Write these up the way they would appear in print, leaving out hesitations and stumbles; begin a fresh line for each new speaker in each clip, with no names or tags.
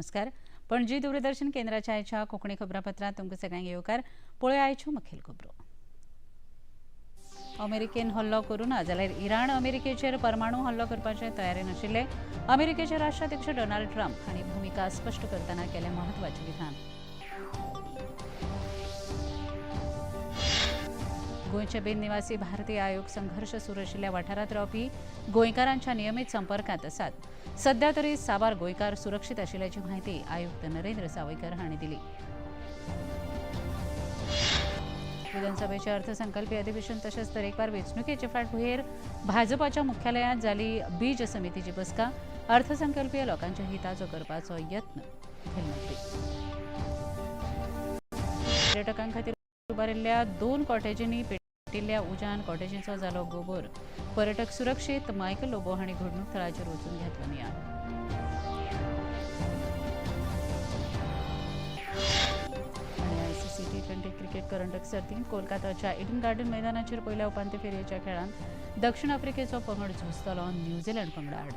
नमस्कार. पणजी दूरदर्शन केंद्राच्या आयच्या कोंकणी खबरापत्रांत तुमकां सगळ्यांक येवकार. पळोवया आयच्यो मुखेल खबरो. अमेरिकेन हल्लो करूं ना जाल्यार इराण अमेरिकेचेर परमाणू हल्लो करपाचे तयारेन आशिल्ले. अमेरिकेचे राष्ट्राध्यक्ष डोनाल्ड ट्रम्प हांणी भुमिका स्पश्ट करतना केलें म्हत्वाचें विधान. गोंयचे बिननिवासी भारतीय आयोग संघर्श सुरू आशिल्ल्या वाठारांत रावपी गोंयकारांच्या नियमीत संपर्कांत आसात. सध्या तरी साबार गोंयकार सुरक्षीत आशिल्ल्याची म्हायती आयुक्त नरेंद्र सावयकर हांणी दिली. विधानसभेचे अर्थसंकल्पीय अधिवेशन तशेंच तरेकवार वेंचणुकेचे फाटभुंयेर भाजपाच्या मुख्यालयांत जाली बीज समितीची बसका. अर्थसंकल्पीय लोकांच्या हिताचो करपाचो यत्न मुखेलमंत्री. पर्यटकां खातीर उबारिल्ल्या 2 कॉटेजींनी पेटिल्ल्या उज्यान कॉटेजींचो जालो गोबोर. पर्यटक सुरक्षीत. मायकल लोबो हांणी घडणूक थळाचेर वचून घेतलो नियाळ. आनी आयसीसी T20 cricket करंडक सर्तींत कोलकाताच्या इडन गार्डन मैदानाचेर पयल्या उपांत्य फेरयेच्या खेळांत दक्षिण आफ्रिकेचो पंगड झुजतलो न्यूझीलंड पंगडा आड.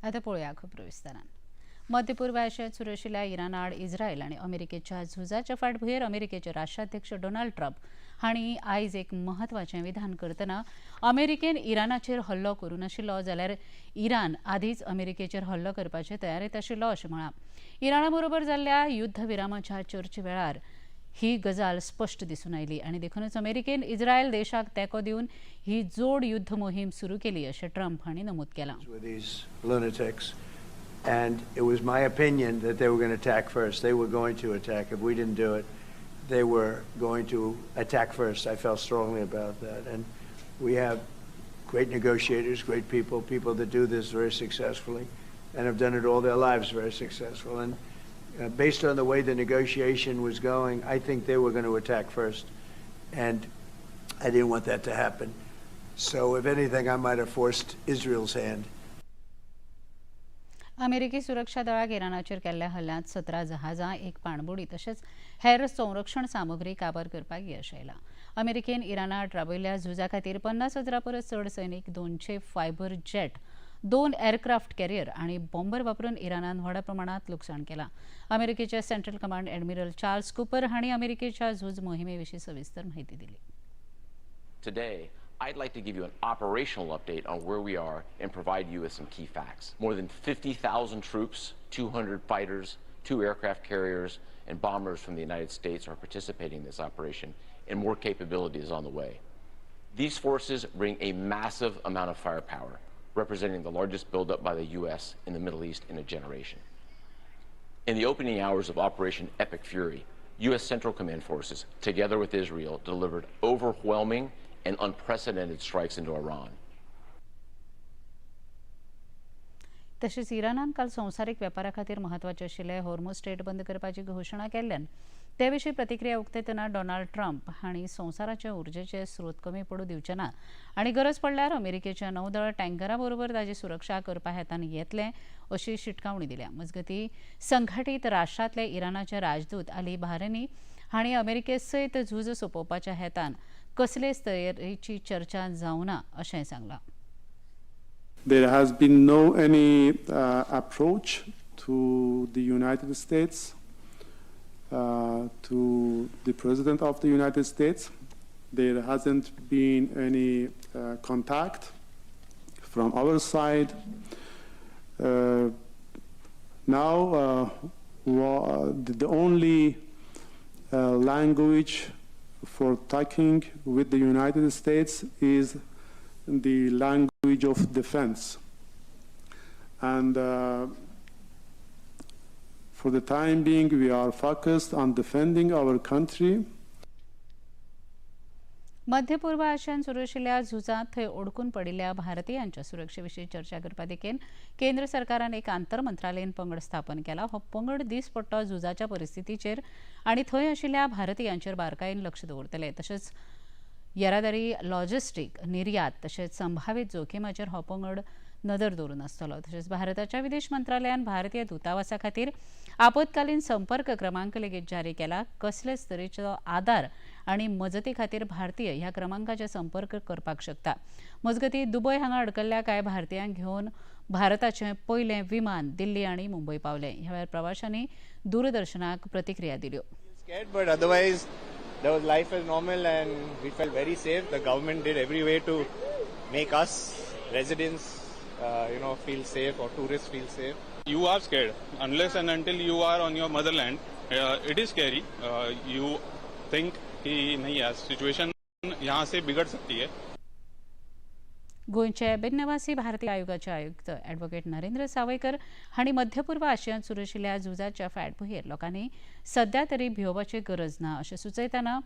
आतां पळोवया खबरो विस्तारान. मध्य पूर्व आशियांत सुरू आशिल्ल्या इराण आड इस्रायल आनी अमेरिकेच्या झुजाच्या फाटभुंयेर अमेरिकेचे राष्ट्राध्यक्ष डोनाल्ड ट्रम्प हांणी आयज एक म्हत्वाचें विधान करतना अमेरिकेन इराणाचेर हल्लो करूं नाशिल्लो जाल्यार इराण आदींच अमेरिकेचेर हल्लो करपाचे तयारेंत आशिल्लो अशें म्हळां. इराणा बरोबर जाल्ल्या युद्धविरामाच्या चर्चे वेळार ही गजाल स्पश्ट दिसून आयली आनी देखूनच अमेरिकेन इस्रायल देशाक तेंको दिवन ही जोड युद्ध मोहीम सुरू केली अशें ट्रम्प हांणी नमूद केलां.
And it was my opinion that they were going to attack first. They were going to attack. If we didn't do it, they were going to attack first. I felt strongly about that. And we have great negotiators, great people, people that do this very successfully and have done it all their lives very successful. And based on the way the negotiation was going, I think they were going to attack first. And I didn't want that to happen. So if anything, I might have forced Israel's hand.
अमेरिकी सुरक्षा दळाक इराणाचेर केल्ल्या हल्ल्यांत 17 जहाजां, 1 पाणबुडी तशेंच हेर संरक्षण सामुग्री काबार करपाक यश आयलां. अमेरिकेन इराणाआड राबयल्ल्या झुजा खातीर 50,000 परस चड सैनीक, 200 फायबर जेट, 2 एअरक्राफ्ट कॅरियर आनी बॉम्बर वापरून इराणान व्हडा प्रमाणांत लुकसाण केलां. अमेरिकेचे central command admiral Charles Cooper हांणी अमेरिकेच्या झूज मोहिमे विशीं सविस्तर म्हायती दिली.
Today, I'd like to give you an operational update on where we are and provide you with some key facts. More than 50,000 troops, 200 fighters, 2 aircraft carriers, and bombers from the United States are participating in this operation, and more capability is on the way. These forces bring a massive amount of firepower, representing the largest buildup by the U.S. in the Middle East in a generation. In the opening hours of Operation Epic Fury, U.S. Central Command forces, together with Israel, delivered overwhelming and unprecedented strikes into Iran.
तशेंच इराणान काल संवसारीक वेपारा खातीर म्हत्वाचे आशिल्ले Hormuz straight बंद करपाची घोशणा केल्ल्यान ते विशीं प्रतिक्रिया उक्तायतना डोनाल्ड ट्रम्प हांणी संवसाराचे उर्जेचे स्रोत कमी पडूं दिवचे ना आनी गरज पडल्यार अमेरिकेच्या नौदळ टँकरा बरोबर ताची सुरक्षा करपा हेतान येतले अशी शिटकावणी दिल्या. मजगतीं संघटीत राष्ट्रांतले इराणाचे राजदूत अली बहारनी हांणी अमेरिके सयत झूज सोंपोवपाच्या हेतान कसलेच तयारीची चर्चा जावना अशें सांगलां.
There has been no any approach to the United States, to the President of the United States. There hasn't been any contact from our side. Now, the only language for talking with the United States is the language of defense. And for the time being, we are focused on defending our country.
मध्य पूर्व आशियांत सुरू आशिल्ल्या झुजांत थंय ओडकून पडिल्ल्या भारतीयांच्या सुरक्षेविशीं चर्चा करपा देखीन केंद्र सरकारान एक आंतर मंत्रालयीन पंगड स्थापन केला. हो पंगड दीसपट्टो झुजाच्या परिस्थितीचेर आनी थंय आशिल्ल्या भारतीयांचेर बारकायेन लक्ष दवरतले. तशेंच येरादारी, लॉजिस्टीक, निर्यात तशेंच संभावीत जोखीमाचेर हो पंगड नदर दवरून आसतलो. तशेंच भारताच्या विदेश मंत्रालयान भारतीय दूतावासा खातीर आपत्कालीन संपर्क क्रमांक लेगीत जारी केला. कसलेच तरेचो आदार आनी मजती खातीर भारतीय ह्या क्रमांकाचेर संपर्क करपाक शकता. मजगतीं दुबय हांगा अडकल्ल्या कांय भारतीयांक घेवन भारताचें पयलें विमान दिल्ली आनी मुंबय पावलें. ह्या वेळार प्रवाशांनी दूरदर्शनाक प्रतिक्रिया दिल्यो.
Scared, but otherwise there was life as normal and we felt very safe. The government did every way to make us residents, feel safe or tourists feel safe.
You are scared unless and until you are on your motherland. It is scary. You think कि नहीं यार, situation यहाँ से बिगड़ सकती है.
गोंयचे बिन्नवासी भारतीय आयोगाचे आयुक्त ॲडव्होकेट नरेंद्र सावयकर हांणी मध्यपूर्व आशियांत सुरू आशिल्ल्या झुजाच्या फाटभुंयेर लोकांनी सध्या तरी भियोवपाची गरज ना अशें सुचयतना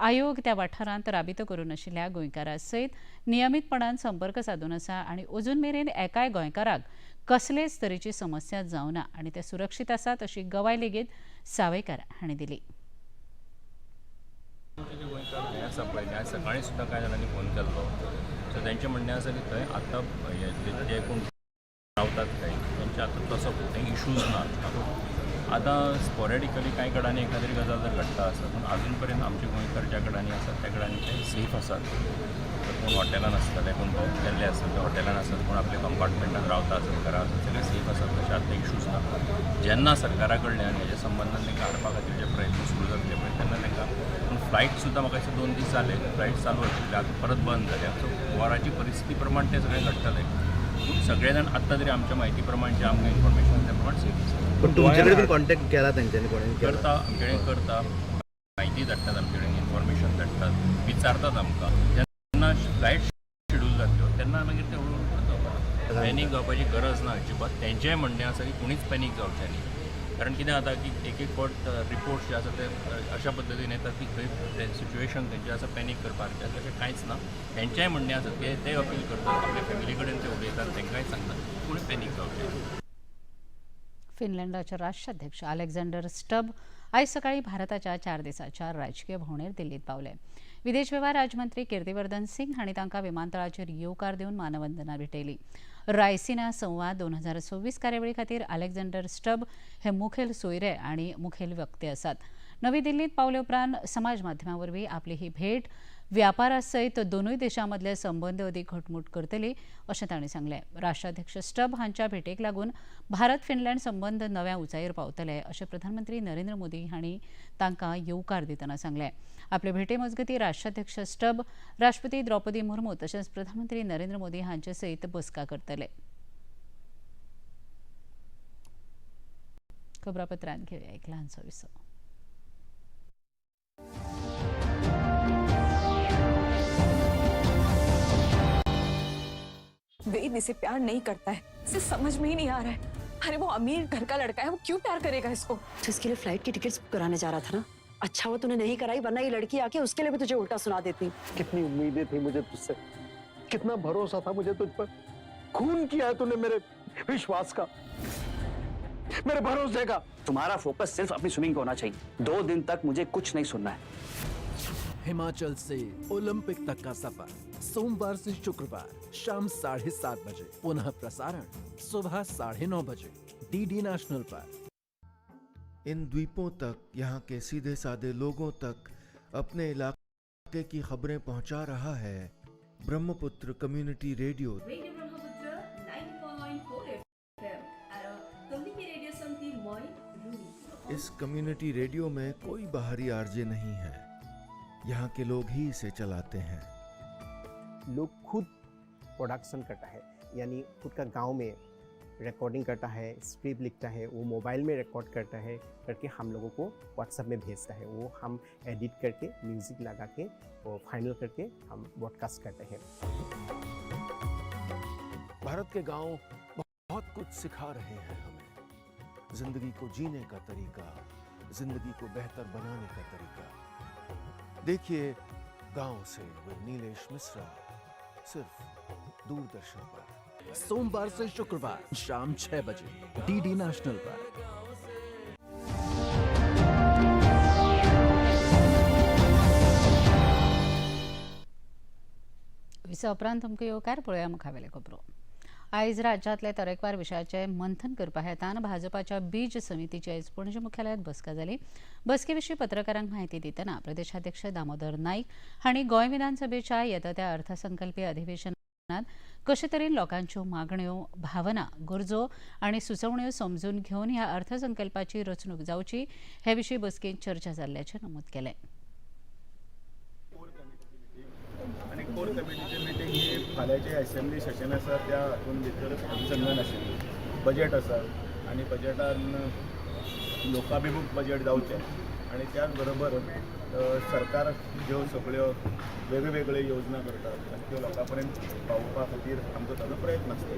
आयोग त्या वाठारांत राबितो करून आशिल्ल्या गोंयकारां सयत नियमीतपणान संपर्क सादून आसा आनी अजून मेरेन एकाय गोंयकाराक कसलेच तरेची समस्या जावना आनी ते सुरक्षीत आसात अशी गवाय लेगीत सावयकर हांणी दिली.
आमचे जे गोंयकार हे आसा पळय, ते आयज सकाळी सुद्दां कांय जाणांनी फोन केल्लो. सो तेंचें म्हणणें आसा की थंय आतां हे जे कोण रावतात थंय तेंचे आतां तसो थंय इशूज ना. आतां स्पॉरेडिकली कांय कडांनी एखाद्री गजाल जर घडटा आसत, पूण आजून पर्यंत आमचे गोंयकार ज्या कडांनी आसात त्या कडांनी ते सेफ आसात. कोण हॉटेलान आसतले, कोण भोंवक गेल्ले आसत ते हॉटेलान आसत, कोण आपल्या कंपार्टमेंटान रावता आसत, घरा आसत, सगळे सेफ आसात. तशें आतां इशूज ना. जेन्ना सरकारा कडल्यान हेज्या संबंदान तांकां हाडपा खातीर जे प्रयत्न सुरू जातले पळय तेन्ना तांकां, पूण फ्लायट सुद्दां म्हाका दिसता 2 दीस जाले फ्लायट चालू आशिल्ली, आतां परत बंद जाल्या. सो वॉराची परिस्थिती प्रमाण तें सगळें घडटलें, पूण सगळे जाण आत्तां तरी आमच्या म्हायती प्रमाण जे आमकां इन्फॉर्मेशन त्या प्रमाण सेफ आसा.
पण तुमचे कडेन कॉन्टॅक्ट केला तेंच्यांनी? कोणी
करता, आमचे कडेन करता, म्हायती धाडटात, आमचे कडेन इन्फॉर्मेशन धाडटात, विचारतात आमकां. जेन्ना फ्लायट शेड्यूल जातल्यो तेन्ना मागीर ते हळू हळू करता. पॅनीक जावपाची गरज ना अजिबात. तेंचेंय म्हणणें आसा की कोणीच पॅनीक जावचें न्ही, कारण कितें जाता की एक एक फावट रिपोर्ट्स जे आसा ते अशा पद्दतीन येतात की थंय सिच्युएशन तेंचें आसा पॅनीक करपाक, तशें कांयच ना. तेंचेंय म्हणणें आसा, ते अपील करतात, आपल्या फॅमिली कडेन ते उलयतात, तांकांय सांगतात कोणी पॅनीक जावचें न्ही.
फिनलंडाचे राष्ट्राध्यक्ष अलेक्झांडर स्टब आयज सकाळी भारताच्या 4 दिसांच्या राजकीय भोंवडेर दिल्लीत पावले. विदेश वेव्हार राजमंत्री कीर्तिवर्धन सिंग हांणी तांकां विमानतळाचेर येवकार दिवन मानवंदना भेटयली. रायसिना संवाद 2026 कार्यावळी खातीर अलेक्झांडर स्टब हे मुखेल सोयरे आनी मुखेल व्यक्ती आसात. नवी दिल्लीत पावले उपरांत समाज माध्यमां वरवीं आपली ही भेट व्यापारा सयत दोनूय देशां मदले संबंद अदीक घटमूट करतली अशें तांणी सांगलें. राष्ट्राध्यक्ष स्टब हांच्या भेटेक लागून भारत फिनलँड संबंद नव्या उंचायेर पावतले अशें प्रधानमंत्री नरेंद्र मोदी हांणी तांकां येवकार दितना सांगलें. आपले भेटे मजगतीं राष्ट्राध्यक्ष स्टब राष्ट्रपती द्रौपदी मुर्मू तशेंच प्रधानमंत्री नरेंद्र मोदी हांचे सयत बसका करतले. खबरापत्रांत घेवया एक ल्हानसो विसव.
वेद इसे प्यार नहीं करता है, इसे समझ में ही नहीं आ रहा है. अरे वो अमीर घर का लड़का है, वो क्यों प्यार करेगा इसको?
तो इसके लिए फ्लाइट की टिकट्स बुक कराने जा रहा था ना? अच्छा वो तूने नहीं कराई, वरना ये लड़की आके उसके लिए भी तुझे उल्टा सुना देती.
कितनी उम्मीदें थी मुझे तुझसे, कितना भरोसा था मुझे तुझ पर. खून किया है तूने मेरे विश्वास का, मेरे भरोसे का.
तुम्हारा फोकस सिर्फ अपनी स्विमिंग पे होना चाहिए. 2 दिन तक मुझे कुछ नहीं सुनना है.
हिमाचल से ओलंपिक तक का सफर सोमवार से शुक्रवार शाम 7:30 बजे, पुनः प्रसारण सुबह 9:30 बजे डीडी नेशनल पर.
इन द्वीपों तक, यहाँ के सीधे साधे लोगों तक अपने इलाके की खबरें पहुँचा रहा है Brahmaputra community radio.
Radio Brahmaputra 90.4 FM radio.
इस कम्युनिटी रेडियो में कोई बाहरी आरजे नहीं है, यहाँ के लोग ही इसे चलाते हैं.
लोग खुद प्रोडक्शन करता है, यानी खुद का गांव में रिकॉर्डिंग करता है, स्क्रिप्ट लिखता है, वो मोबाइल में रिकॉर्ड करता है, करके हम लोगों को व्हाट्सएप में भेजता है. वो हम एडिट करके, म्यूज़िक लगा के, वो फाइनल करके हम ब्रॉडकास्ट करते हैं.
भारत के गांव बहुत कुछ सिखा रहे हैं हमें, जिंदगी को जीने का तरीका, जिंदगी को बेहतर बनाने का तरीका. देखिए गांव से विद नीलेश मिश्रा, सिर्फ दूरदर्शन पर.
सोमवार से शुक्रवार शाम 6 बजे डीडी नेशनल पर.
विसा उपरांत तुमकां येवकार. पळोवया मुखावेले खबरो. आयज राज्यांतले तरेकवार विशयाचें मंथन करपा हेतान भाजपाच्या बीज समितीची आयज पणजे मुख्यालयांत बसका जाली. बसके विशीं पत्रकारांक म्हायती दितना प्रदेशाध्यक्ष दामोदर नाईक हांणी गोंय विधानसभेच्या येता त्या अर्थसंकल्पीय अधिवेशनात कशे तरेन लोकांच्यो मागण्यो, भावना, गरजो आनी सुचोवण्यो समजून घेवन ह्या अर्थसंकल्पाची रचणूक जावची हे विशीं बसकेंत चर्चा जाल्ल्याचें नमूद केलें.
आनी कोर कमिटीची मिटींग ही फाल्यांचे असेंब्ली सेशन आसा त्या हातून भितर अनुसंधान आशिल्ली. बजेट आसा आनी बजेटान लोकाभिमूख बजेट जावचें आनी त्याच बरोबर सरकार ज्यो सगळ्यो वेगळ्यो वेगळ्यो योजना करतात आनी त्यो लोकां पर्यंत पावोवपा खातीर आमचो ताजो प्रयत्न आसता,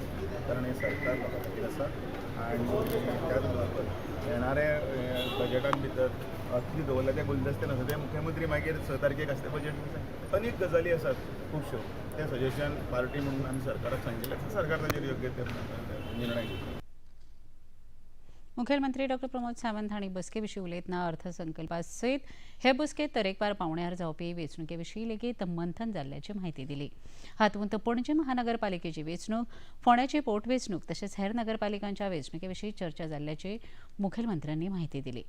कारण हें सरकार लोकां खातीर आसा. आनी त्याच बरोबर येणारे बजेटान भितर कितें दवरलें तें गुलदस्ते नासता, तें मुख्यमंत्री मागीर 6 तारखेक आसता बजेट. अनेक गजाली आसात खुबश्यो, तें सजेशन पार्टी म्हणून आमी सरकाराक सांगिल्लें, सरकार ताजेर योग्य ते निर्णय घेतले.
मुखेलमंत्री डॉ प्रमोद सावंत हांणी बसके विशीं उलयतना अर्थसंकल्पा सयत हे बसकेंत तरेकवार पावण्यार जावपी वेंचणुके विशीं लेगीत मंथन जाल्ल्याची म्हायती दिली. हातूंत पणजे महानगरपालिकेची वेंचणूक, फोंड्याची पोटवेंचणूक तशेंच हेर नगरपालिकांच्या वेंचणुके विशीं चर्चा जाल्ल्याची मुखेलमंत्र्यांनी म्हायती दिली.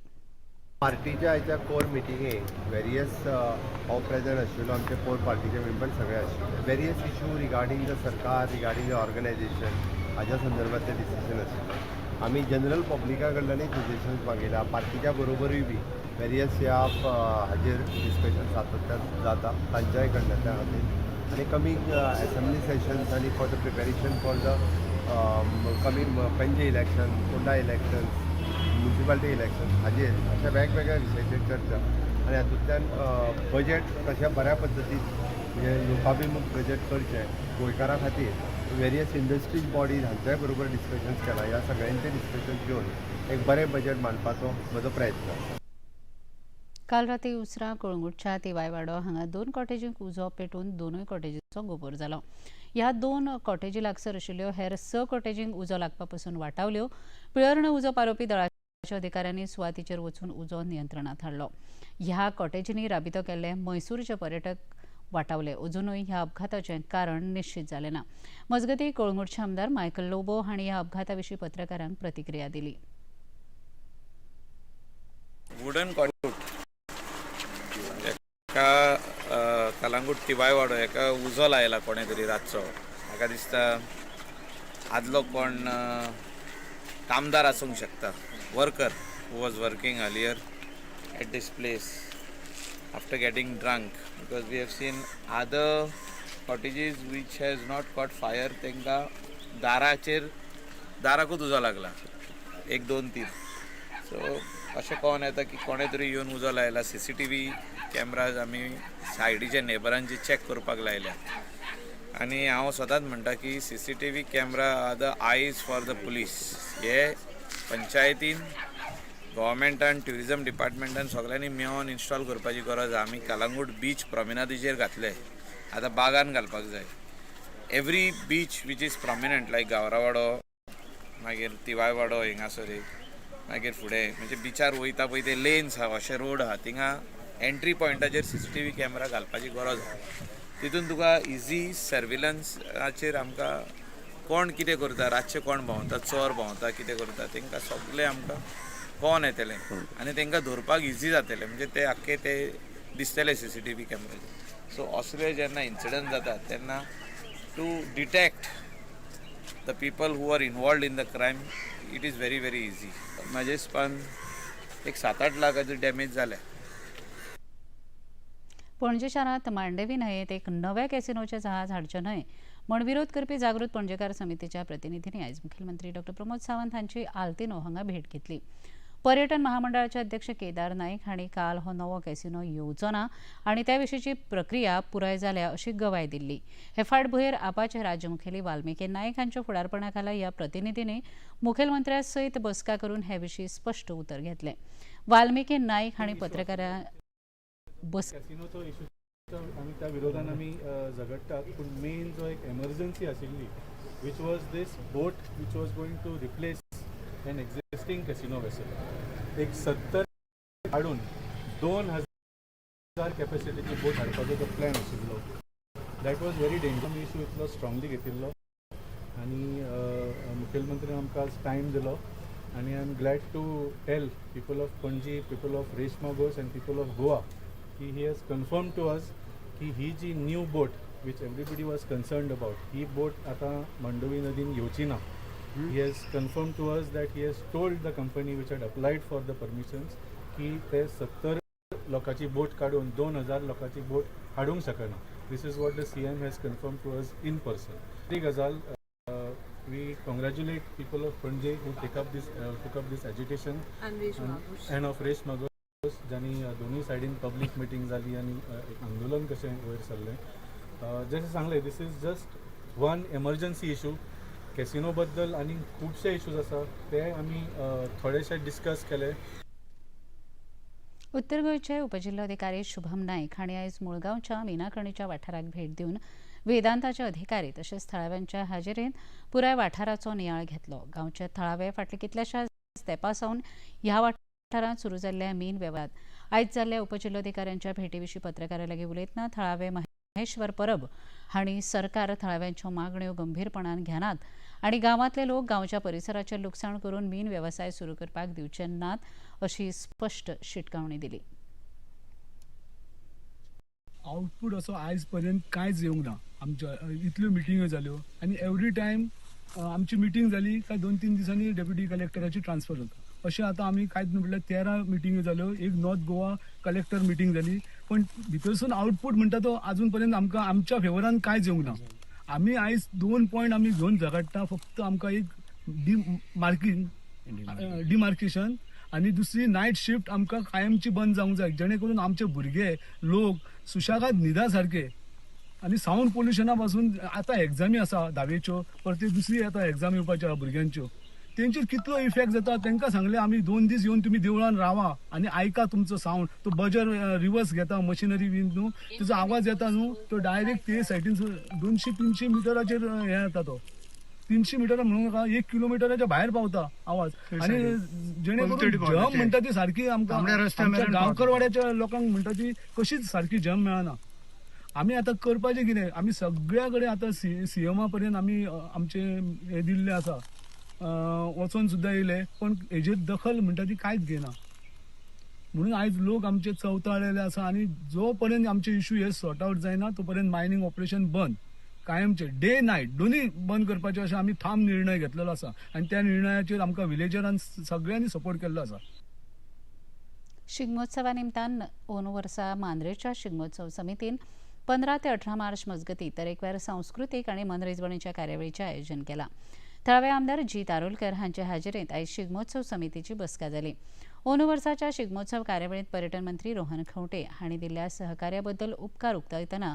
पार्टीच्या आयच्या कोर मिटिंगेक वेरियस हांव प्रेजंट आशिल्लो, आमचे कोर पार्टीचे मेंबर सगळे आशिल्ले. वेरियस इशू रिगार्डींग the सरकार, रिगार्डींग the organisation हाज्या संदर्भात ते डिसिजन आशिल्ले. आमी जनरल पब्लिका कडल्यानूय सजेशन्स मागयला, पार्टीच्या बरोबरूय बी वेरियस ह्या हाजेर डिस्कशन सातत्यान जाता तांच्याय कडल्यान त्या खातीर. आनी कमींग एसेंब्ली सेशन्स आनी for the preparation for the coming Panaji election, Ponda elections, municipality election हाजेर अशा वेगवेगळ्या विशयाचेर चर्चा आनी हातूंतल्यान बजेट कशा बऱ्या पद्दतीन म्हणजे लोकाभिमूख बजेट करचें गोंयकारां खातीर वेरियस इंडस्ट्रीज बॉडीज हांच्याय बरोबर डिस्कशन्स केला. ह्या सगळ्यांचे डिस्कशन्स घेवन एक बरें बजेट मांडपाचो म्हजो प्रयत्न आसा.
काल राती उसरां कळंगूटच्या तिवायवाडो हांगा 2 कॉटेजींक उजो पेटून दोनूय कॉटेजींचो गोबोर जालो. ह्या 2 कॉटेजी लागसर आशिल्ल्यो हेर 6 कॉटेजींक उजो लागपा पसून वाटावल्यो. पिळर्ण उजो पालोवपी दळाच्या अधिकाऱ्यांनी सुवातीचेर वचून उजो नियंत्रणांत हाडलो. ह्या कॉटेजींनी राबितो केल्ले मैसूरचे पर्यटक वाटावले. अजुनूय ह्या अपघाताचें कारण निश्चित जालें ना. मजगतीं कळंगूटचे आमदार मायकल लोबो हांणी ह्या अपघाता विशीं पत्रकारांक प्रतिक्रिया दिली.
वुडन कॉटेज एका कलांगूट तिवायवाडो एका उजो लायला कोणे तरी रातचो. म्हाका दिसता आदलो कोण कामदार आसूंक शकता, worker who was working earlier at this place after getting drunk, because we have seen other cottages which has not caught fire, तेंका दाराचेर दाराकूच उजो लागला 1 2 3. सो अशें कळोन येता की कोणे तरी येवन उजो लायला. CCTV cameras आमी सायडीच्या नेबरांचे चॅक करपाक लायल्या आनी हांव सदांच म्हणटा की CCTV camera are the eyes for the police. हे पंचायतीन, गव्हर्मेंटान, ट्युरिजम डिपार्टमेंटान सगळ्यांनी मेळोन इन्स्टॉल करपाची गरज आसा. आमी कलांगूट बीच प्रॉमिनादीचेर घातले, आतां बागान घालपाक जाय. Every beach which is prominent like Gavrawado, मागीर तिवायवाडो हिंगासर एक, मागीर फुडें म्हणजे बिचार वयता पळय ते लेन्स आहा, अशे रोड आहा, थिंगा एंट्री पॉयंटाचेर CCTV camera घालपाची गरज आहा. तितून तुका इजी सर्विलन्साचेर आमकां कोण कितें करता, रातचे कोण भोंवता, चोर भोंवता, कितें करता, तांकां सगळें आमकां कोण येतलें आनी तांकां धरपाक इजी जातलें. म्हणजे ते आख्खे ते दिसतले CCTV कॅमेराचेर. सो असले जेन्ना इन्सिडंट जाता तेन्ना to detect the people who are involved in the crime it is very very easy. म्हाजे हिसपान एक 7-8 लाखाची डॅमेज जाल्या.
पणजे शारांत मांडवी न्हंयेंत एक नव्या कॅसिनोचें जहाज हाडचें न्हय म्हण विरोध करपी जागृत पणजेकार समितीच्या प्रतिनिधींनी आयज मुखेलमंत्री डॉ प्रमोद सावंत हांची आल्तिनो हांगा भेट घेतली. पर्यटन महामंडळाचे अध्यक्ष केदार नाईक हांणी काल हो नवो कॅसिनो येवचो ना आनी त्या विशींची प्रक्रिया पुराय जाल्या अशी गवाय दिल्ली. हे फाटभुंयेर आपाचे राज्य मुखेली वाल्मिकी नाईक हांच्या फुडारपणा खाला ह्या प्रतिनिधींनी मुखेलमंत्र्या सयत बसका करून हे विशीं स्पश्ट उतर घेतलें. वाल्मिकी नाईक हांणी पत्रकारां बस
कॅसिनोचो इशू आमी त्या विरोधान आमी झगडटात, पूण मेन जो एक एमर्जन्सी आशिल्ली which was this boat which was going to replace an existing casino vessel. एक 70 हाडून 2000 कॅपॅसिटीची बोट हाडपाचो जो प्लॅन आशिल्लो that was very danger. आमी इशू इतलो स्ट्रॉंगली घेतिल्लो आनी मुखेलमंत्र्यान आमकां आज टायम दिलो आनी I am glad to tell people of Panaji, people of Reis Magos and people of Goa की he has confirm to us की ही जी new boat which everybody was concerned about, ही बोट आतां मांडवी नदीन येवची ना. He has confirmed to us that he has told the company which had applied for the permissions की ते 70 लोकांची बोट काडून 2000 लोकांची बोट हाडूंक शकना. This is what the CM has confirm to us in person. ती गजाल, we congratulate people of Panaji who took up this agitation
And Reis Magos.
And of Reis Magos, ज्यांनी दोन्ही सायडीन पब्लीक मिटींग जाली आनी एक आंदोलन कशें वयर सरलें. जशें सांगलें, this is just one emergency issue. Casino बद्दल आनी खुबशे इशूज आसा, ते आमी थोडेशे डिस्कस केले.
उत्तर गोंयचे उपजिल्लोधिकारी शुभम नाईक हांणी आयज मुळगांवच्या मीनाखणीच्या वाठाराक भेट दिवन वेदांताचे अधिकारी तशेंच थळाव्यांच्या हाजेरेंत पुराय वाठाराचो नियाळ घेतलो. गांवचे थळावे फाटल्या कितल्याशाच तेंपा सावन ह्या वाठारांत सुरू जाल्ल्या मीन वेव्हारांत आयज जाल्ल्या उपजिल्लोधिकाऱ्यांच्या भेटीविशीं पत्रकारां लागीं उलयतना थळावे महेश्वर परब हांणी सरकार थळाव्यांच्यो मागण्यो गंभीरपणान घेनात आनी गांवांतले लोक गांवच्या परिसराचें लुकसाण करून मीन वेवसाय सुरू करपाक दिवचे नात अशी स्पश्ट शिटकावणी दिली.
आउटपूट असो आयज पर्यंत कांयच येवंक ना. आमच्यो इतल्यो मिटिंग्यो जाल्यो आनी एवरी टायम आमची मिटींग जाली काय 2-3 दिसांनी डेप्युटी कलेक्टराची ट्रान्सफर जाता. अशें आतां आमी कांयच म्हटल्यार 13 मिटिंग्यो जाल्यो, एक नॉर्थ गोवा कलेक्टर मिटींग जाली, पण भितरसून आउटपूट म्हणटा तो आजून पर्यंत आमकां आमच्या फेवरान कांयच येवंक ना. आमी आयज 2 पॉयंट आमी घेवन झगडटा, फक्त आमकां एक डिमार्केशन आनी दुसरी नायट शिफ्ट आमकां कायमची बंद जावंक जाय, जेणे करून आमचे भुरगे लोक सुशेगाद न्हिदा सारके आनी सावंड पोल्युशना पासून. आतां एग्जामी आसा धावेच्यो, परती दुसरी आतां एग्जाम येवपाच्यो आहा भुरग्यांच्यो, तेंचेर कितलो इफेक्ट जाता. तांकां सांगलें आमी 2 दीस येवन तुमी देवळान रावा आनी आयका तुमचो सावंड, तो बजर रिवर्स घेता मशिनरी बीन न्हू, तेजो आवाज येता न्हू, तो डायरेक्ट ते सायडीन 200-300 मिटराचेर हें येता, तो 300 मिटर म्हणूं नाका, 1 किलोमिटराच्या भायर पावता आवाज. आनी जेणे करून जम म्हणटा ती सारकी आमकां गांवकरवाड्याच्या लोकांक म्हणटा ती कशीच सारकी जम मेळना. आमी आतां करपाचें कितें, आमी सगळ्या कडेन आतां सीएमा पर्यंत आमी आमचें हें दिल्लें आसा, वचोन सुद्दां येयले, पण हेजेर दखल म्हणटा ती कांयच घेयना. म्हणून आयज लोक आमचे चवताळलेले आसा आनी जो पर्यंत आमचे इशू हे सॉर्ट आवट जायना तो पर्यंत मायनींग ऑपरेशन बंद, कायमचे डे नायट दोन्ही बंद करपाचे अशें आमी ठाम निर्णय घेतलेलो आसा आनी त्या निर्णयाचेर आमकां विलेजरान सगळ्यांनी सपोर्ट केल्लो आसा.
शिगमोत्सवा निमतान अंदू वर्सा मांद्रेच्या शिगमोत्सव समितीन 15 ते 18 मार्च मजगती तरेकवार सांस्कृतीक आनी मनरिजवणीच्या कार्यावळीचें आयोजन केलां. थळावे आमदार जीत आरोलकर हांचे हाजेरेंत आयज शिगमोत्सव समितीची बसका जाली. अंदू वर्साच्या शिगमोत्सव कार्यावळींत पर्यटन मंत्री रोहन खंवटे हांणी दिल्ल्या सहकार्याबद्दल उपकार उक्तायतना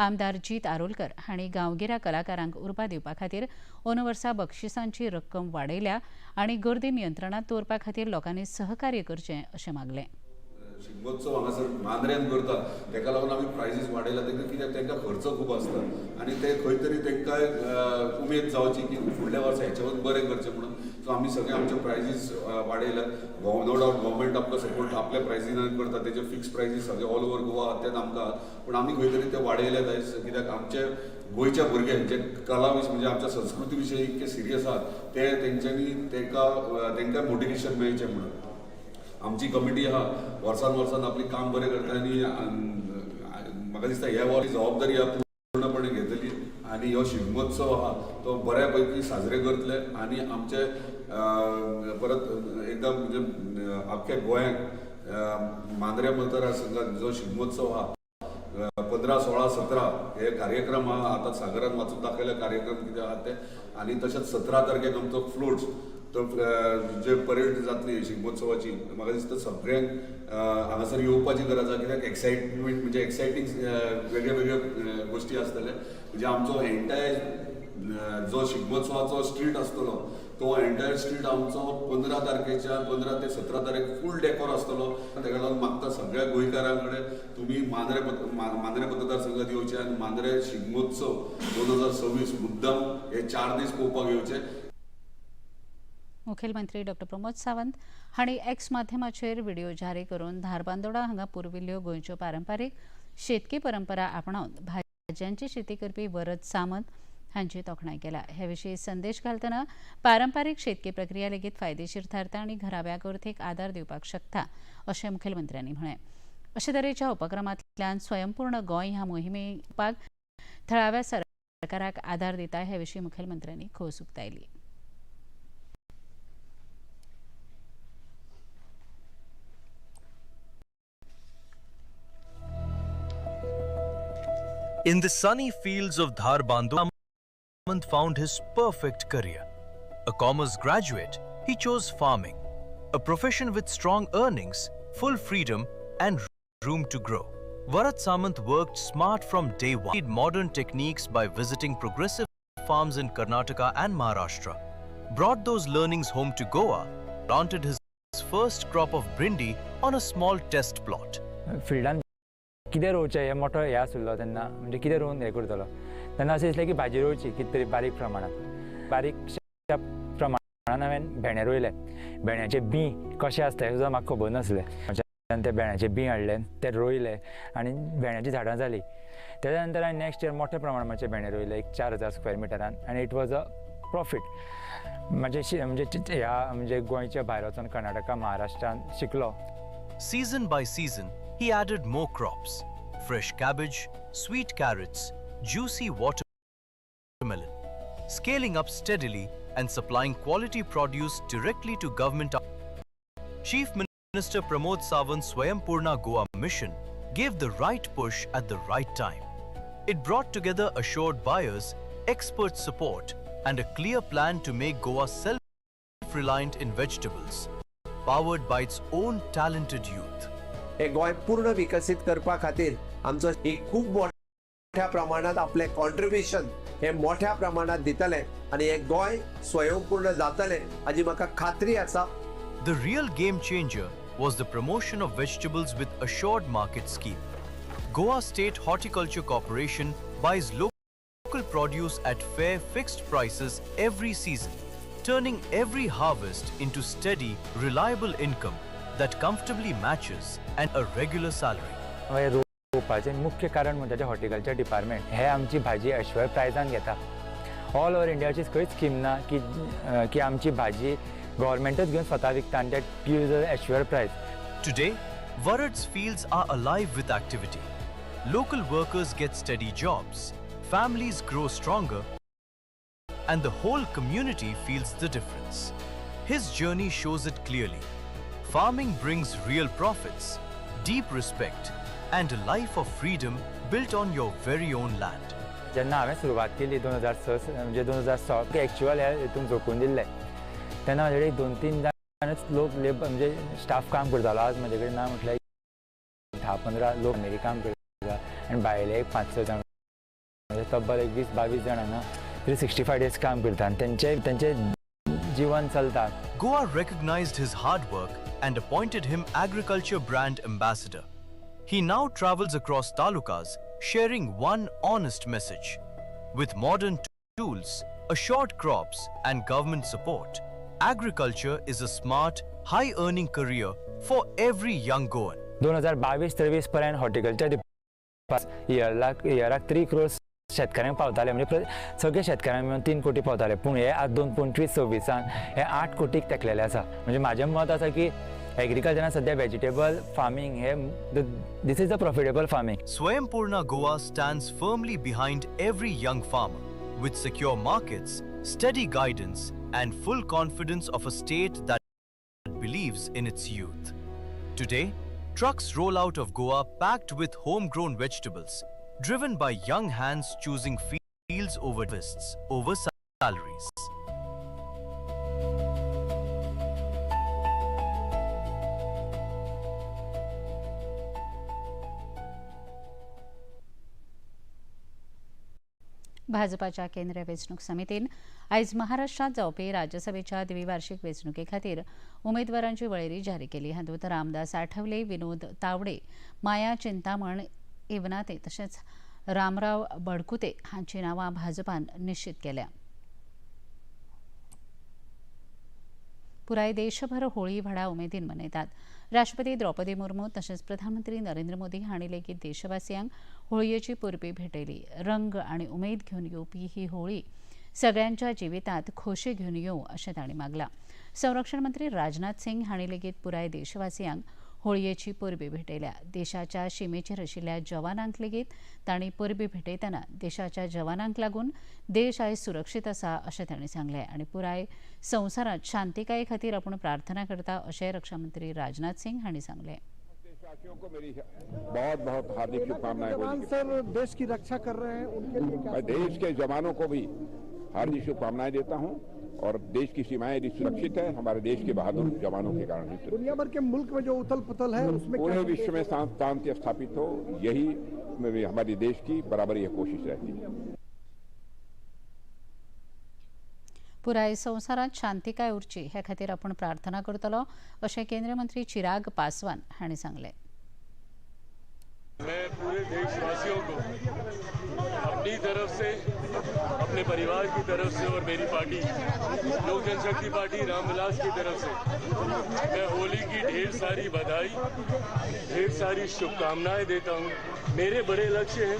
आमदार जीत आरोलकर हांणी गांवगिऱ्या कलाकारांक उर्बा दिवपा खातीर अंदू वर्सा बक्षिसांची रक्कम वाडयल्या आनी गर्दी नियंत्रणांत दवरपा खातीर लोकांनी सहकार्य करचें अशें मागलें.
शिगमोत्सव हांगासर मांद्र्यान करता तेका लागून आमी प्रायजीस वाडयला. तांकां कित्याक तांकां खर्च खूब आसता आनी ते खंय तरी तांकां उमेद जावची की फुडल्या वर्सा हेच्या वयर बरें करचें म्हणून. सो आमी सगळे आमचे प्रायजीस वाडयल्या. नो डावट गव्हर्मेंट आमकां सपोर्ट आपल्या प्रायजीन करता, तेजे फिक्स प्रायजीस सगळे ऑल ओवर गोवा आहा तेच आमकां, पूण आमी खंय तरी ते वाडयले जाय कित्याक आमचे गोंयच्या भुरगे जे कला विशय म्हणजे आमच्या संस्कृती विशयी इतके सिरियस आहात ते तेंच्यांनी तांकां मोटिवेशन मेळचें म्हणून. आमची कमिटी आहा वर्सान वर्सान आपली काम बरें करता आनी म्हाका दिसता ह्या वर्सा जबाबदारी ह्या पूर्णपणे घेतली आनी हो शिगमोत्सव आहा तो बऱ्या पैकी साजरे करतले आनी आमचे परत एकदां म्हणजे आख्ख्या गोंयांक मांद्रे मतदारसंघात जो शिगमोत्सव आहा 15, 16, 17 हे कार्यक्रम आहा. आतां सागरान वाचून दाखयले कार्यक्रम कितें आहा ते, आनी तशेंच 17 तारखेक आमचो फ्लोट्स तो जे परेड जातली शिगमोत्सवाची, म्हाका दिसता सगळ्यांक हांगासर येवपाची गरज आसा कित्याक एक्सायटमेंट म्हणजे एक्सायटींग वेगळे वेगळे गोश्टी आसतले. म्हणजे आमचो एंटायर जो शिगमोत्सवाचो स्ट्रीट आसतलो तो एंटायर स्ट्रीट आमचो 15 तारखेच्या 15 ते 17 तारखेक फूल डेकोर आसतलो. ताका लागून मागता सगळ्या गोंयकारां कडेन तुमी मांद्रे मतदारसंघात येवचे आनी मांद्रे शिगमोत्सव 2026 मुद्दाम हे 4 दीस पळोवपाक येवचे.
मुखेलमंत्री डॉक्टर प्रमोद सावंत हांणी एक्स माध्यमाचेर व्हिडिओ जारी करून धारबांदोडा हांगा पुर्विल्ल्यो गोंयच्यो पारंपारीक शेतकी परंपरा आपणावन भाजयांची शेती करपी वरद सामंत हांची तोखणाय केल्या. हे विशीं संदेश घालतना पारंपारीक शेतकी प्रक्रिया लेगीत फायदेशीर थारता आनी घराब्या अर्थीक आदार दिवपाक शकता अशें मुखेलमंत्र्यांनी म्हळें. अशे तरेच्या उपक्रमांतल्यान स्वयंपूर्ण गोंय ह्या मोहिमेक थळाव्या सरकाराक आदार दिता हे विशीं मुखेलमंत्र्यांनी खोस उक्तायली.
In the sunny fields of Dharbandora, Samant found his perfect career. A commerce graduate, he chose farming, a profession with strong earnings, full freedom, and room to grow. Varad Samant worked smart from day one, studied modern techniques by visiting progressive farms in Karnataka and Maharashtra, brought those learnings home to Goa, planted his first crop of brindi on a small test plot.
फिल्डान कितें रोवचें हें मोठो हें आशिल्लो तेन्ना, म्हणजे कितें रोवन हें करतलो तेन्ना अशें दिसलें की भाजी रोवची कितें तरी बारीक प्रमाणांत. बारीकशा प्रमाणान हांवें भेंडे रोयले. भेंड्याचे बीं कशें आसता हें सुद्दां म्हाका खबर नासलें. ते भेंड्याचे बीं हाडले, ते रोयले आनी भेंड्याचीं झाडां जालीं. तेज्या नंतर हांवें नेक्स्ट इयर मोठ्या प्रमाणाचे भेंडे रोयले, एक 4000 स्क्वेअर मिटरान, आनी it was a profit. म्हाजे म्हणजे ह्या म्हणजे गोंयच्या भायर वचोन कर्नाटका महाराष्ट्रान शिकलो.
Season by season, he added more crops: fresh cabbage, sweet carrots, juicy watermelon, scaling up steadily and supplying quality produce directly to government. Chief Minister Pramod Sawant's Swayampurna Goa mission gave the right push at the right time. It brought together assured buyers, expert support, and a clear plan to make Goa self-reliant in vegetables, powered by its own talented youth.
हे गोंय पूर्ण विकसीत करपा खातीर आमचो ही खूब मोठ्या प्रमाणात आपले कॉन्ट्रिब्युशन हे मोठ्या प्रमाणात दितले आनी हे गोंय स्वयंपूर्ण जातले हाजी म्हाका खात्री आसा.
The real game changer was the promotion of vegetables with assured market scheme. Goa State Horticulture Corporation buys local produce at fair fixed prices every season, turning every harvest into steady, reliable income that comfortably matches and a regular salary.
मागीर रोवपाचें मुख्य कारण म्हणटा तें horticulture department हे आमची भाजी assure प्रायजान घेता. ऑल ओवर इंडियाची खंयच स्कीम ना की की आमची भाजी गव्हर्मेंटच घेवन स्वता विकता आनी that gives a assured price.
Today, Varad's fields are alive with activity. Local workers get steady jobs, families grow stronger, and the whole community feels the difference. His journey shows it clearly. Farming brings real profits, deep respect, and a life of freedom built on your very own land.
जेन्ना हांवें सुरवात केली 2006, म्हणजे 2016 actual हे हितून झोकून दिल्लें, तेन्ना म्हाजे कडेन 2-3 जाणच लोक लेबर म्हणजे स्टाफ काम करतालो. आज म्हजे कडेन ना म्हटल्यार 10-15 लोक मेरी काम करता आनी भायले एक 5-6 जाण, म्हणजे तब्बल एक 20-22 जाण हांगा 365 डेज काम करता आनी तेंचे तेंचे जीवन चलता.
Goa recognized his hard work and appointed him agriculture brand ambassador. He now travels across talukas sharing one honest message. With modern tools, assured crops and government support, agriculture is a smart, high-earning career for every young Goan.
2022-23 पर्यंत horticulture इयराक इयराक 3 crores शेतकऱ्यांक पावताले, म्हणजे सगळे शेतकऱ्यांक मेळून 3 कोटी पावताले, पूण हे आज 2025-26 हे 8 कोटीक तेकलेले आसा. म्हणजे म्हाजें मत आसा की एग्रीकल्चरान सद्या vegetable farming hey this is a profitable farming.
Swayampurna Goa stands firmly behind every young farmer with secure markets, steady guidance, and full confidence of a state that believes in its youth. Today, trucks roll out of Goa packed with homegrown vegetables, driven by young hands choosing fields over fists over salaries.
भाजपाच्या केंद्रीय वेंचणूक समितीन आयज महाराष्ट्रात जावपी राज्यसभेच्या द्विवार्षिक वेंचणुके खातीर उमेदवारांची वळेरी जारी केली. हातूंत रामदास आठवले, विनोद तावडे, माया चिंतामण इवनाते तशेंच रामराव बडकुते हांची नांवां भाजपान निश्चित केल्या. पुराय देशभर होळी व्हडा उमेदीन मनयतात. राष्ट्रपती द्रौपदी मुर्मू तशेंच प्रधानमंत्री नरेंद्र मोदी हांणी लेगीत देशवासियांक होळयेची परबी भेटयली. रंग आनी उमेद घेवन येवपी ही होळी सगळ्यांच्या जिवितांत खोशी घेवन येवं अशें तांणी मागलां. संरक्षण मंत्री राजनाथ सिंग हांणी लेगीत पुराय देशवासियांक होळयेची परबी भेटयल्या. देशाच्या शिमेचेर आशिल्ल्या जवानांक लेगीत तांणी परबी भेटयतना देशाच्या जवानांक लागून देश आयज सुरक्षीत आसा अशें तांणी सांगलें आनी पुराय संवसारांत शांतिकाये खातीर आपूण प्रार्थना करता अशें रक्षामंत्री राजनाथ सिंग हांणी सांगलें.
देशवासियों को मेरी बहुत बहुत हार्दिक शुभकामनाएं.
सर देश की रक्षा कर रहे हैं उनके लिए क्या?
मैं देश के जवानों को भी हार्दिक शुभकामनाएं देता हूं और देश की सीमाएं यदि सुरक्षित है हमारे देश के बहादुर जवानों के कारण ही.
दुनिया भर के मुल्क में जो उथल पुथल है उसमें
पूरे विश्व में शांति स्थापित हो, यही हमारे देश की बराबर यह कोशिश रहती है.
पुराय संवसारांत शांतिकाय उरची हे खातीर आपूण प्रार्थना करतलो अशें केंद्रीय मंत्री चिराग पासवान हांणी सांगलें.
मैं पूरे देशवासियों को अपनी तरफ से, अपने परिवार की तरफ से और मेरी पार्टी लोक जनशक्ति पार्टी रामविलास की तरफ से मैं होली की ढेर सारी बधाई, ढेर सारी शुभकामनाएं देता हूं। मेरे बड़े लक्ष्य हैं।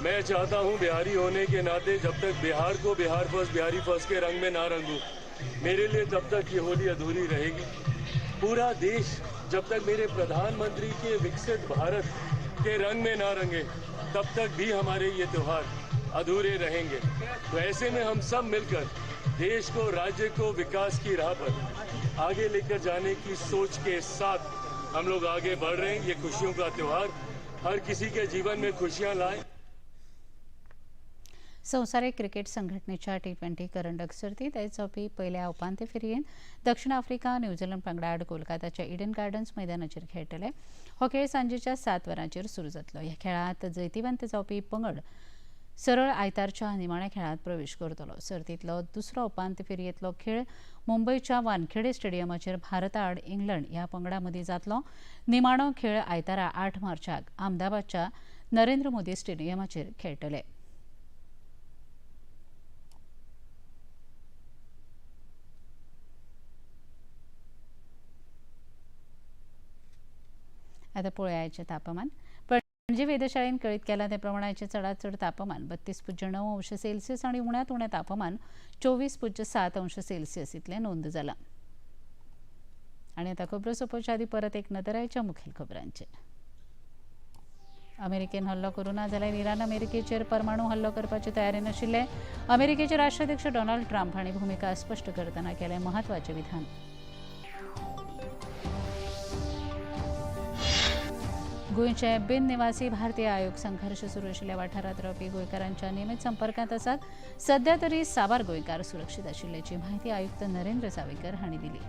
मैं चाहता हूं बिहारी होने के नाते जब तक बिहार को बिहार फर्स्ट बिहारी फर्स्ट के रंग में ना रंगूं, मेरे लिए तब तक ये होली अधूरी रहेगी। पूरा देश जब तक मेरे प्रधानमंत्री के विकसित भारत के रंग में ना रंगे तब तक भी हमारे ये त्यौहार अधूरे रहेंगे। तो ऐसे में हम सब मिलकर देश को, राज्य को विकास की राह पर आगे लेकर जाने की सोच के साथ हम लोग आगे बढ़ रहे हैं। ये खुशियों का त्यौहार हर किसी के जीवन में खुशियां लाए।
संवसारीक क्रिकेट संघटनेच्या T20 करंडक सर्तीत आयज जावपी पयल्या उपांत्य फेरयेंत दक्षिण आफ्रिका न्यूझीलंड पंगडा आड कोलकाताच्या इडन गार्डन्स मैदानाचेर खेळटले. हो खेळ सांजेच्या 7 वरांचेर सुरू जातलो. ह्या खेळांत जैतिवंत जावपी पंगड सरळ आयतारच्या निमाण्या खेळांत प्रवेश करतलो. सर्तींतलो दुसरो उपांत्य फेरयेंतलो खेळ मुंबयच्या वानखेडे स्टेडियमाचेर भारता आड इंग्लंड ह्या पंगडा मदीं जातलो. निमाणो खेळ आयतारा 8 मार्चाक अहमदाबादच्या नरेंद्र मोदी स्टेडियमाचेर खेळटले. आता पळोवया तापमान. पणजी वेधशाळेन कळीत केलां ते प्रमाण आयचें चडांत चड तापमान 32.9 अंश सेल्सियस आनी उण्यांत उणें तापमान 24.7 अंश सेल्सियस इतलें नोंद जालां. आनी आतां खबरो सोंपोवच्या आदीं परत एक नदर आयच्या मुखेल खबरांचेर. अमेरिकेन हल्लो करूं ना जाल्यार इराण अमेरिकेचेर परमाणू हल्लो करपाचे तयारेन आशिल्ले. अमेरिकेचे राष्ट्राध्यक्ष डोनाल्ड ट्रम्प हांणी भुमिका स्पश्ट करतना केलें म्हत्वाचें विधान. गोंयचे बिननिवासी भारतीय आयोग संघर्ष सुरू आशिल्ल्या वाठारांत रावपी गोंयकारांच्या नियमीत संपर्कांत आसात. सध्या तरी साबार गोंयकार सुरक्षीत आशिल्ल्याची म्हायती आयुक्त नरेंद्र जावेकर हांणी दिली.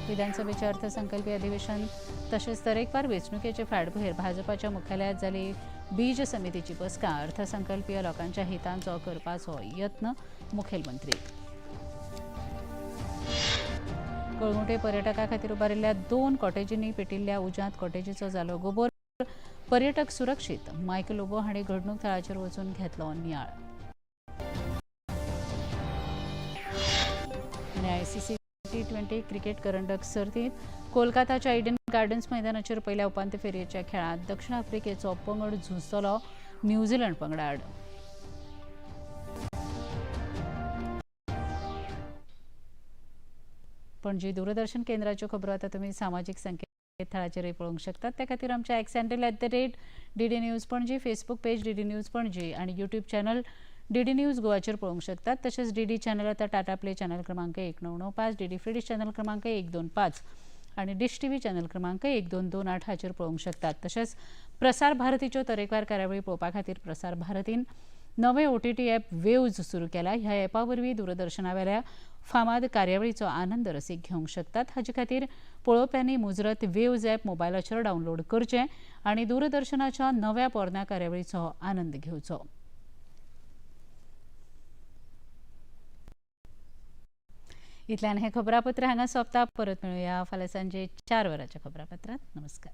विधानसभेचे अर्थसंकल्पीय अधिवेशन तशेंच तरेकवार वेंचणुकेचे फाटभुंयेर भाजपाच्या मुख्यालयात जाली बीज समितीची बसका. अर्थसंकल्पीय लोकांच्या हितांचो करपाचो यत्न मुखेलमंत्री. कळंगूटे पर्यटकां खातीर उबारिल्ल्या 2 कॉटेजींनी पेटिल्ल्या उज्यांत कॉटेजीचो जालो गोबोर. पर्यटक सुरक्षीत. मायक लोबो हांणी घडणूक थळाचेर वचून घेतलो नियाळ. आनी ICC T20 cricket करंडक सर्तींत कोलकाताच्या इडन गार्डन्स मैदानाचेर पयल्या उपांत्य फेरयेच्या खेळांत दक्षिण आफ्रिकेचो पंगड झुजतलो न्यूझीलंड पंगडा आड. पणजी दूरदर्शन केंद्राच्यो खबरो आतां तुमी सामाजीक संकेतथळाचेरय पळोवंक शकतात. त्या खातीर आमच्या X handle @DD News Panaji, Facebook page DD News Panaji आनी यूट्यूब चॅनल DD news गोवाचेर पळोवंक शकतात. तशेंच DD channel आतां टाटा प्ले चॅनल क्रमांक 1995, DD free dish channel क्रमांक 125 आनी डिश TV channel क्रमांक 1228 हाचेर पळोवंक शकतात. तशेंच प्रसार भारतीच्यो तरेकवार कार्यावळी पळोवपा खातीर प्रसार भारतीन नवे OTT app वेव्ज सुरू केला. ह्या ॲपा वरवीं दूरदर्शनावेल्या फामाद कार्यावळीचो आनंद रसीक घेवंक शकतात. हाचे खातीर पळोवप्यांनी मुजरत वेव्ज ॲप मोबायलाचेर डावनलोड करचें आनी दूरदर्शनाच्या नव्या पोरण्या कार्यावळीचो आनंद घेवचो. इतल्यान हें खबरापत्र हांगा सोंपता. परत मेळुया फाल्यां सांजे 4 वरांच्या खबरापत्रांत. नमस्कार.